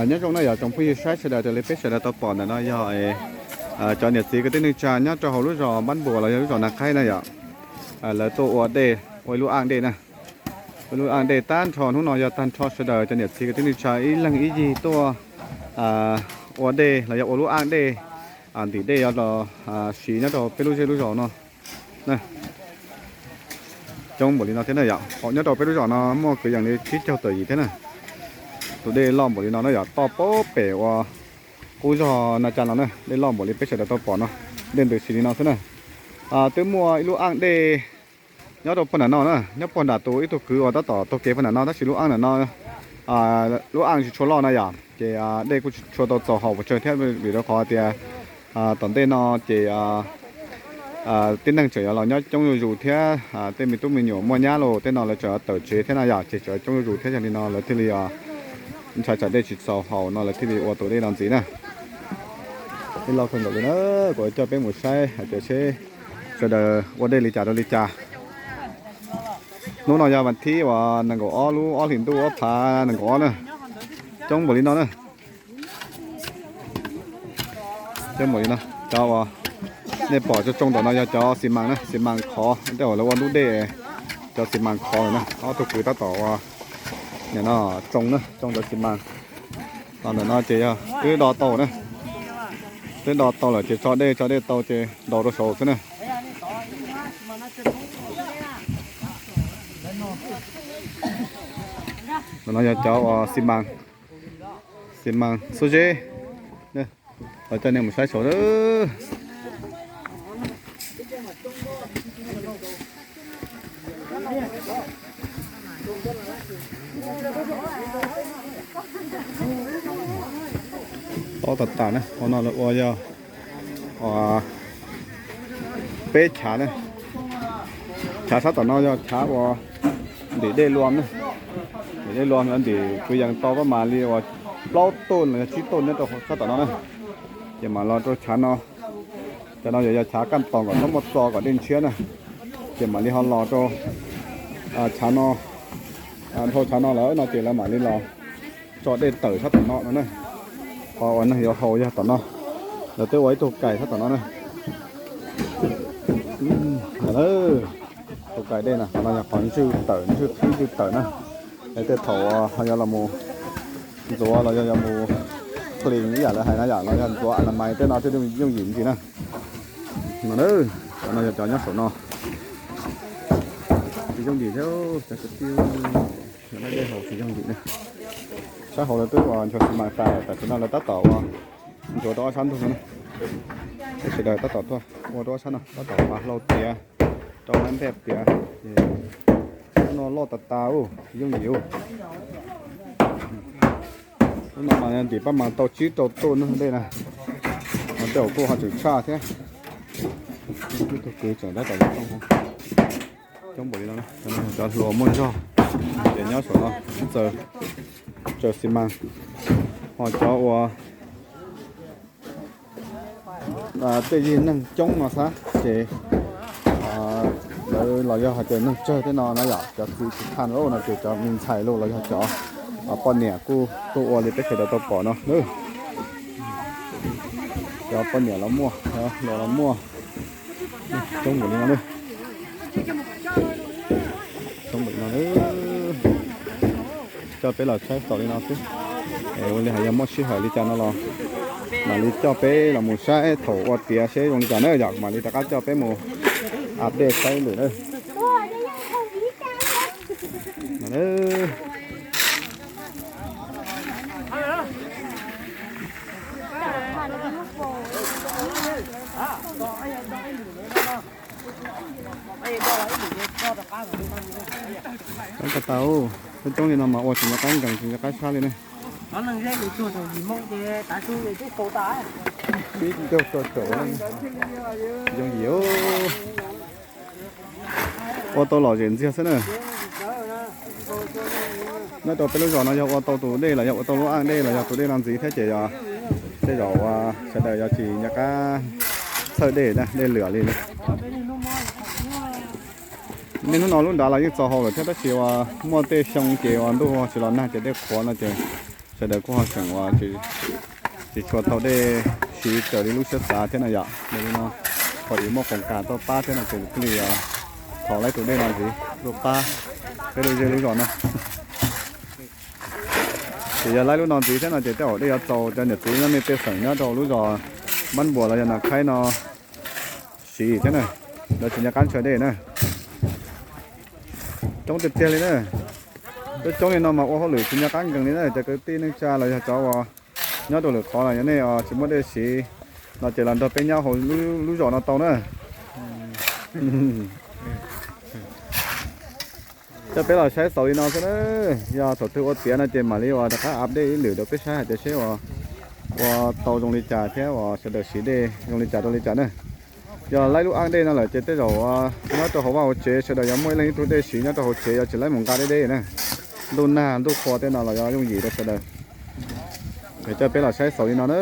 Nyob zoo na yom, tsoom phooj ywg saib sawv daws, raws li peb sawv daws tau pom ntawm no yog cov niam txiv kwv tij neej tsa nyob rau hauv lub zos Npab Npuas los yog lub zos Naj Qhaib na yom, lawv tuaj ua dej, ua ib lub aj dej na. Ua lub aj dej tag nrho, hnub no yog tag nrho sawv daws cov niam txiv kwv tij neej tsa ib leeg ib yig tuaj ua dej los yog ua lub aj dej, ntim dej yuav los siv nyob rau peb lub zej lub zos no. Coob npaum li no thiab na yom, nyob rau peb lub zos no muaj kwv yees li tsib caug tawm yim thiab na. Tus dej loj npaum li no na yom, toj pem uas qub zos Naj Tsa no na, dej loj npaum li peb sawv daws tau pom no, dej ntws si li no xwb na. Twb muaj ib lub aj dej nyob rau puag nram no na, nyob puag nram tus ib tug kwv uas tab tom taug kev puag nram no, tab sis lub aj nram no, lub aj tsis tshua loj na yom, ces dej kuj tsis tshua tau txaus haus pes tsawg thiab, vim rau qhov tias tom ntej no ces tib neeg tseem yuav los nyob coob zuj zus thiab, tej me tub me nyuam muaj nyab los tej no lawv tseem tawm tsev thiab na yom, ces tseem coob zuj zus thiab, yog li no lawv thiaj li ntshai tsam dej tsis txaus haus no lawv thiaj li ua tus dej no ntxiv na. Ib lo kawg nkaus li na, kuv coj peb mus saib hais tias seb sawv daws ua dej li cas rau li cas. Hnub no yog vas thib uas nees nkaum ob lub ob hlis ntuj ob phav nees nkaum ob na. Coob npaum li no na. Coob npaum li no, cov uas nej pom tsoo tsoo ntawm no yog cov xi mas na, xi mas khov, tej uas lawv ua ntub dej, cov xi mas khov na, ob tug kwv tab tom ua, nim no tsoo na, tsoo cov xi mas. Los ntawm no ces yog twb do tau na, twb do tau lawm ces tso dej, tso dej tau ces ntaus rau saud xwb na. Ntawm no yog cov uas xi mas, xi mas xub zeb. Los coj nej mus saib saud. Tob tas tas na, hauv no lawv ua yog peb chav na. Chav sab tom no yog chav uas ntim dej luam na. Ntim dej luam, ntim kwv yees tau pab mas li uas plaub tuj los yog tsib tuj nyob rau sab tom no na. Ces mam los rau chav no. Chav no yog, yog chav kaj tos kom txhob muaj txo kom dej ntshiab na. Ces mam li ho los rau chav no, dhau chav no lawm no ces lawv mam li los tso dej tawm sab tom no no na. Qhov uas neeg yuav haus yog tom no. Lawv twb ua ib tug kais sab tom no na. Tus kais dej no, tom no yog qhov ntswj tawm, ntswj qhib ntswj tawm na. Es tej thaum ho yuav los mus ntxuav los yog yuav mus clean ib yam lawv hais na yom, los yog ntxuav a na mais tej no thiaj yooj yim ntsis na. No, cov no yog cov nyob saum no. Tsis yooj yim thiab, cov kwv tij, yog dej haus tsis yooj yim na. Sab hauv lawv twb ua nchuav xi mas tas, tam sim no lawv tab tom ua nchuav rau ob sab ntug no na. Peb sawv daws tab tom tuaj ua rau ob sab no, tab tom ua hlau tiav, rau lab npej tiav. Hnub no loj tas tas, tsis yooj yim. Hnub no mas ntim pab mas tau tsib rau tuj no dej na. Mas tej zaum kuj ho tseem tshaj thiab. Ib tug kwv tseem tab tom coob npaum li no, cov hluas muaj zog ces nyob saum no tsaws xi mas. Ho cov uas tej yig neeg coob no xab ces lawv los yog hais tias neeg tsawg tej no na yom, cov txiv tsis thaj lauj no ces cov me ntxhais lauj los yog cov poj niam kuj tuaj ua li peb sawv daws tau pom no. Cov poj niam los muaj, cov hluas los muaj. Coob npaum li no, coob npaum li no. Coj peb los saib xaus li no xwb. Ua li hais yog muaj sij hawm li cas no los mam li coj peb los mus saib thaum ua tiav seb zoo li cas na yom, mam li rov qab coj peb mus update saib lwm na. Coob tas tas, coob coob li no mas ua tsis nco qab nkees tsis nco qab sab li ne. Yooj yim, ua tau lom zem ntxiag xwb na. Nyob rau peb lub zos no yog ua tau tus dej los yog ua tau lub aj dej los yog tus dej no ntxiv thiab ces yog tej zaum sawv daws yog tsis nco qab txhawj dej, dej lwm li. Niaj hnub no lub nrad los yeej txaus haus lawm thiab tab sis uas muaj tej xyoo ces uas ntuj tsis los nag ces dej qhuav no ces Sawv daws kuj ho tseem uas tsis tshua thau dej siv raws li lub siab xav thiab no yom. Yog li no, thaum twg muaj khoom kas tuaj pab thiab no ces thiaj li thau tau tus dej no ntxiv tuaj pab peb lub zej lub zos no. Ces yog laib lub no ntxiv thiab no ces tej zaum dej yuav txaus cov niam txiv nej tej xeem nyob rau lub zos Mab Npuas los yog Nas Khaib no siv thiab na, lawv tsis nco qab ntshaw dej na. Coob tiag tiag li na. Coob coob li no mas ua hauj lwm tsis nco qab nkees li na cov kwv tij neej tsa los yog cov uas nyob rau lwm qhov los yog nej tsis muaj dej siv no ces los nrog peb nyob hauv lub zos no tau na. Coj peb los saib xaus li no xwb na. Yog thaum twg ua tiav no ces mam li uas rov qab update ib lwm rau peb saib hais tias seb uas ua tau zoo li cas thiab uas sawv daws siv dej zoo li cas rau li cas na. Yog laib lub ab dej no lawm ces tej zaum nyob rau hauv vaj hauv tsev sawv daws yuav muaj ib leeg ib tug dej siv nyob rau hauv tsev, yuav tsis laib mus nqa deb deb na. Ntuj nag ntuj qhua tej no los yuav yooj yim rau sawv daws. Es coj peb los saib xaus li no na.